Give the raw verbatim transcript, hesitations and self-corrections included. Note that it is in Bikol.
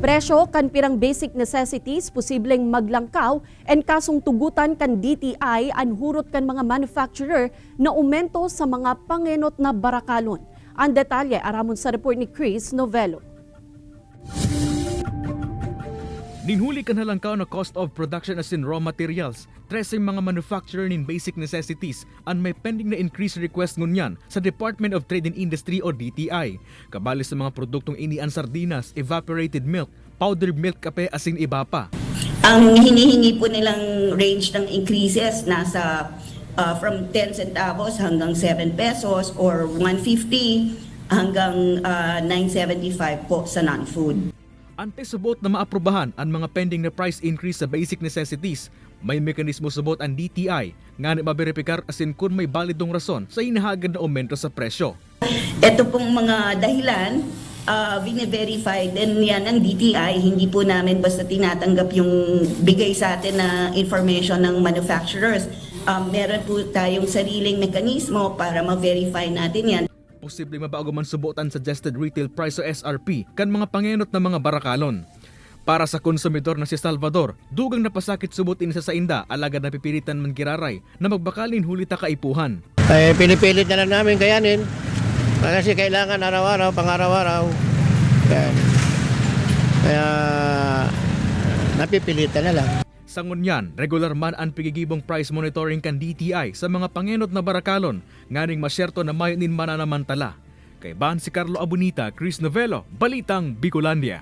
Presyo kan pirang basic necessities posibleng maglangkaw, en kasong tugotan kan D T I an hurot kan mga manufacturer na umento sa mga pangenot na barakalon. Ang detalye aramon sa report ni Chris Novello. Nin huli kan halangkaw na cost of production asin raw materials, treseng mga manufacturer nin basic necessities an may pending na increase request ngunyan sa Department of Trade and Industry o D T I. Kabali sa mga produktong ini an sardinas, evaporated milk, powdered milk, kape asin iba pa. Ang hinihingi po nilang range ng increases nasa uh, from ten centavos hanggang seven pesos or one fifty hanggang uh, nine seventy-five po sa non-food. Antes sa buot na maaprubahan an mga pending na price increase sa basic necessities, may mekanismo sa buot ang D T I ngani maberipikar asin kun may balidong rason sa hinahagad na aumento sa presyo. Ito pong mga dahilan, uh, bine-verify din yan ng D T I. Hindi po namin basta tinatanggap yung bigay sa atin na information ng manufacturers. Um, meron po tayong sariling mekanismo para ma-verify natin yan. Posibleng mabago man subot an suggested retail price o S R P kan mga pangenot na mga barakalon. Para sa konsumidor na si Salvador, dugang napasakit subot ini sa sainda alagad napipilitan man giraray na magbakal nin huli ta kaipuhan. Ay pinipilit na lang namin kayanin. Kasi kailangan araw-araw, pang-araw-araw. Yan. Kaya napipilitan na lang. Sa ngunyan, regular man an pigigibong price monitoring kan D T I sa mga pangenot na barakalon nganing masyerto na mayo nin mananamantala. Kaibahan si Carlo Abunita, Chris Novello, Balitang Bicolandia.